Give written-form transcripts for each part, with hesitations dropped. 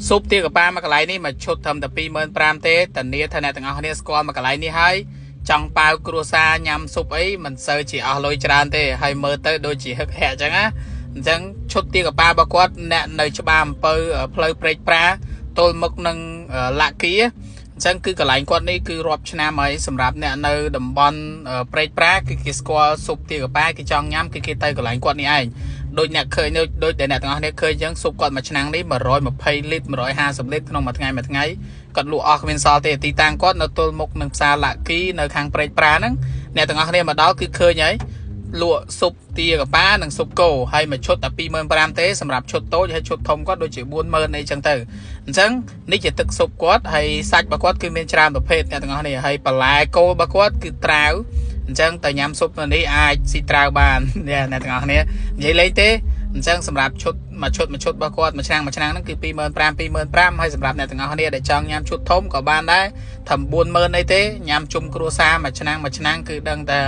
ស៊ុបទាកាប៉ាមកកន្លែងនេះមួយឈុតត្រឹមតែ25,000ទេតានាថាអ្នកទាំងអស់គ្នាស្គាល់មកកន្លែងនេះហើយចង់ប៉ាវគ្រួសារញ៉ាំស៊ុបអីមិនសូវជាអស់លុយច្រើនទេហើយមើលទៅដូចជាហឹកហាក់អញ្ចឹងណាអញ្ចឹងឈុតទាកាប៉ារបស់គាត់អ្នកនៅច្បារអំពៅផ្លូវព្រែកប្រាទល់មុខនឹងលាក់គៀអញ្ចឹងគឺកន្លែងគាត់នេះគឺរាប់ឆ្នាំហើយសម្រាប់អ្នកនៅតំបន់ព្រែកប្រាគឺគេស្គាល់ស៊ុបទាកាប៉ាគេចង់ញ៉ាំគឺគេទៅកន្លែងគាត់នេះឯង ដូចអ្នកឃើញដូចដែលអ្នកទាំងអស់គ្នាឃើញអញ្ចឹងស៊ុបគាត់មួយឆ្នាំងនេះ120លីត្រ150លីត្រក្នុងមួយថ្ងៃមួយថ្ងៃគាត់លក់អស់គ្មានសល់ទេទីតាំងគាត់នៅទល់មុខនឹងផ្សារឡាគីនៅខាងព្រែកប្រាហ្នឹងអ្នកទាំងអស់គ្នាមកដល់គឺឃើញហើយលក់ស៊ុបទាកាប៉ានិងស៊ុបគោហើយមួយឈុតតែ25,000ទេសម្រាប់ឈុតតូចហើយឈុតធំគាត់ដូចជា40,000អីចឹងទៅអញ្ចឹងនេះជាទឹកស៊ុបគាត់ហើយសាច់របស់គាត់គឺមានច្រើនប្រភេទអ្នកទាំងអស់គ្នាហើយបន្លែគោរបស់គាត់គឺត្រាវអញ្ចឹងតែញ៉ាំស៊ុបនៅនេះអាចស៊ីត្រាវបានអ្នកទាំងអស់គ្នានិយាយលេងទេអញ្ចឹងសម្រាប់ឈុតមួយឈុតមួយឈុតរបស់គាត់មួយឆ្នាំងមួយឆ្នាំងហ្នឹងគឺ25,000 25,000ហើយសម្រាប់អ្នកទាំងអស់គ្នាដែលចង់ញ៉ាំឈុតធំក៏បានដែរត្រឹម40,000អីទេញ៉ាំជុំគ្រួសារមួយឆ្នាំងមួយឆ្នាំងគឺដឹងតែ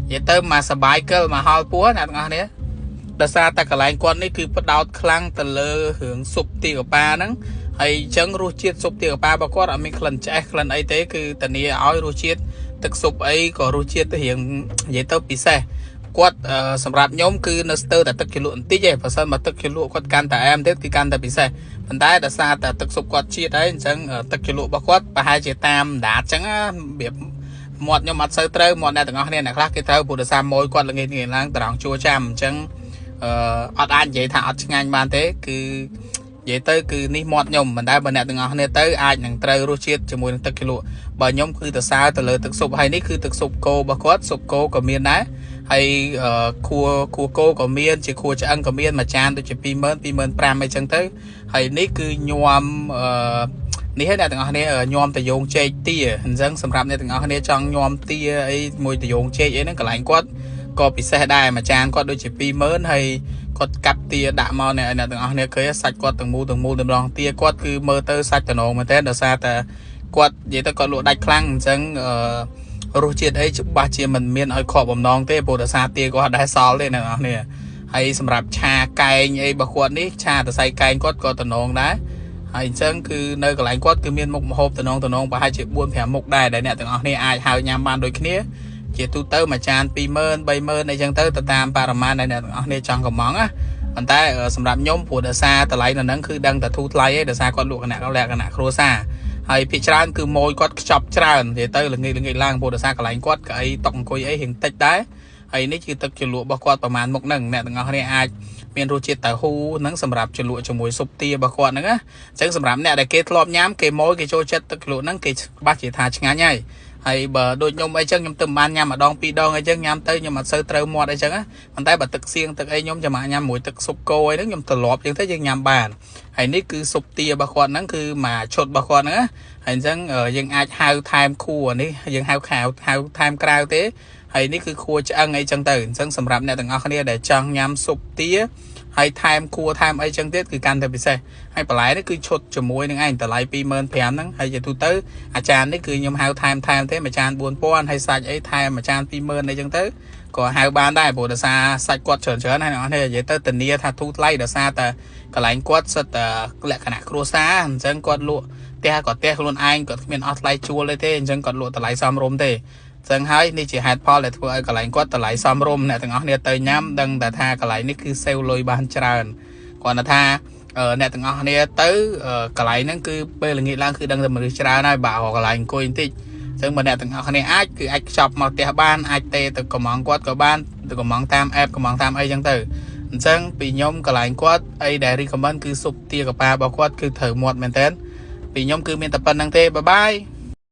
និយាយទៅមកសបាយកិលមកហល់ពោះអ្នកទាំងអស់គ្នាដោយសារតែកន្លែងគាត់នេះគឺផ្ដោតខ្លាំងទៅលើរឿងស៊ុបទាកាប៉ាហ្នឹងហើយអញ្ចឹងរសជាតិស៊ុបទាកាប៉ារបស់គាត់អត់មានក្លិនឆ្អេះក្លិនអីទេគឺធានាឲ្យរសជាតិទឹកស៊ុបអីក៏រសជាតិរៀងនិយាយទៅពិសេសគាត់សម្រាប់ខ្ញុំគឺនៅស្ទើរតែទឹកជ្រលក់បន្តិចឯងបើសិនមកទឹកជ្រលក់គាត់កាន់តែអែមទៀតគឺកាន់តែពិសេសប៉ុន្តែដោយសារតែទឹកស៊ុបគាត់ជាតិហើយអញ្ចឹងទឹកជ្រលក់របស់គាត់ប្រហែលជាតាមដាតអញ្ចឹងរបៀបមាត់ខ្ញុំអត់សូវត្រូវមាត់អ្នកទាំងអស់គ្នាអ្នកខ្លះគេត្រូវព្រោះដោយសារម៉ួយគាត់ល្ងាចងាយឡើងត្រង់ជួចាំអញ្ចឹងអឺអត់អាចនិយាយថាអត់ឆ្ងាញ់បានទេគឺនិយាយទៅគឺនេះមាត់ខ្ញុំមិនដែលបើអ្នកទាំងអស់គ្នាទៅអាចនឹងត្រូវរសជាតិជាមួយនឹងទឹកជ្រលក់បើខ្ញុំគឺទៅសើទៅលើទឹកស៊ុបហើយនេះគឺទឹកស៊ុបគោរបស់គាត់ស៊ុបគោក៏មានដែរហើយខួខួគោក៏មានជាខួឆ្អឹងក៏មានមួយចានដូចជា20,000 25,000អីចឹងទៅហើយនេះគឺញោមអឺនេះហើយអ្នកទាំងអស់គ្នាញោមតយងចេកទាអញ្ចឹងសម្រាប់អ្នកទាំងអស់គ្នាចង់ញោមទាអីមួយតយងចេកអីហ្នឹងកន្លែងគាត់ក៏ពិសេសដែរមួយចានគាត់ដូចជា20,000ហើយគាត់កាប់ទាដាក់មកអ្នកអ្នកទាំងអស់គ្នាឃើញសាច់គាត់ទាំងមូលទាំងមូលតម្រងទាគាត់គឺមើលទៅសាច់តំណងមែនតើដោយសារតែគាត់និយាយទៅគាត់លក់ដាច់ខ្លាំងអញ្ចឹងអឺរសជាតិអីច្បាស់ជាមិនមានឲ្យខកបំណងទេព្រោះដោយសារទាគាត់អត់ដែលសល់ទេអ្នកនរគ្នាហើយសម្រាប់ឆាកែងអីរបស់គាត់នេះឆាតសៃកែងគាត់ក៏តំណងដែរហើយអញ្ចឹងគឺនៅកន្លែងគាត់គឺមានមុខម្ហូបតំណងតំណងប្រហែលជា4 5មុខដែរដែលអ្នកទាំងអស់គ្នាអាចហៅញ៉ាំបានដូចគ្នាជាទូទៅមួយចាន20,000 30,000អីចឹងទៅទៅតាមបរិមាណដែលអ្នកទាំងអស់គ្នាចង់កំងណាប៉ុន្តែសម្រាប់ខ្ញុំព្រោះដោយសារតម្លៃនៅហ្នឹងគឺដឹងតែធូរថ្លៃឯងដោយសារគាត់លក់គណៈលក្ខណៈគ្រួសារហើយភាគច្រើនគឺម៉ួយគាត់ខ្ចប់ច្រើននិយាយទៅល្ងាចល្ងាចឡើងព្រោះដោយសារកន្លែងគាត់កៅអីតុកអង្គុយអីរៀងតិចដែរហើយនេះគឺទឹកជ្រលក់របស់គាត់ប្រហែលមុខហ្នឹងអ្នកទាំងអស់គ្នាអាចមានរសជាតិតៅហ៊ូហ្នឹងសម្រាប់ជ្រលក់ជាមួយស៊ុបទារបស់គាត់ហ្នឹងណាអញ្ចឹងសម្រាប់អ្នកដែលគេធ្លាប់ញ៉ាំគេម៉ួយគេចូលចិត្តទឹកជ្រលក់ហ្នឹងគេច្បាស់ជាថាឆ្ងាញ់ហើយហើយបើដូចខ្ញុំអីចឹងខ្ញុំទៅមិនបានញ៉ាំម្ដងពីរដងអីចឹងញ៉ាំទៅខ្ញុំអត់សូវត្រូវមាត់អីចឹងណាប៉ុន្តែបើទឹកសៀងទឹកអីខ្ញុំចាំញ៉ាំមួយទឹកស៊ុបគោអីហ្នឹងខ្ញុំត្រឡប់ចឹងទៅយើងញ៉ាំបានហើយនេះគឺស៊ុបទារបស់គាត់ហ្នឹងគឺមួយឈុតរបស់គាត់ហ្នឹងណាហើយអញ្ចឹងយើងអាចហៅថែមខួរនេះយើងហៅខៅហៅថែមក្រៅទេហើយនេះគឺខួរឆ្អឹងអីចឹងទៅអញ្ចឹងសម្រាប់អ្នកទាំងអស់គ្នាដែលចង់ញ៉ាំស៊ុបទាហើយថែមខួរថែមអីចឹងទៀតគឺកាន់តែពិសេសហើយបន្លែនេះគឺឈុតជាមួយនឹងឯងតម្លៃ25,000ហ្នឹងហើយជាទូទៅអាចារ្យនេះគឺខ្ញុំហៅថែមថែមទេមួយចាន4000ហើយសាច់អីថែមមួយចាន20,000អីចឹងទៅក៏ហៅបានដែរព្រោះដោយសារសាច់គាត់ច្រើនច្រើនហើយអ្នកនរនិយាយទៅធានាថាធូរថ្លៃដោយសារតែកន្លែងគាត់សិតតែលក្ខណៈគ្រួសារអញ្ចឹងគាត់លក់ផ្ទះក៏ផ្ទះខ្លួនឯងគាត់គ្មានអស់ថ្លៃជួលទេទេអញ្ចឹងគាត់លក់តម្លៃសមរម្យទេចឹងហើយនេះជាហេតុផលដែលធ្វើឲ្យកន្លែងគាត់តម្លៃសមរម្យអ្នកទាំងអស់គ្នាទៅញ៉ាំដឹងតែថាកន្លែងនេះគឺសេវលុយបានច្រើនគាត់ថាអ្នកទាំងអស់គ្នាទៅកន្លែងហ្នឹងគឺពេលល្ងាចឡើងគឺដឹងតែមនុស្សច្រើនហើយបាក់កន្លែងអង្គុយបន្តិចអញ្ចឹងបើអ្នកទាំងអស់គ្នាអាចគឺអាចខ្ចប់មកផ្ទះបានអាចទេទៅកំងគាត់ក៏បានទៅកំងតាមអេបកំងតាមអីចឹងទៅអញ្ចឹងពីខ្ញុំកន្លែងគាត់អីដែល recommend គឺស៊ុបទាកាប៉ារបស់គាត់គឺត្រូវមាត់មែនតើពីខ្ញុំគឺមានតែប៉ុណ្្នឹងទេបាយបាយ។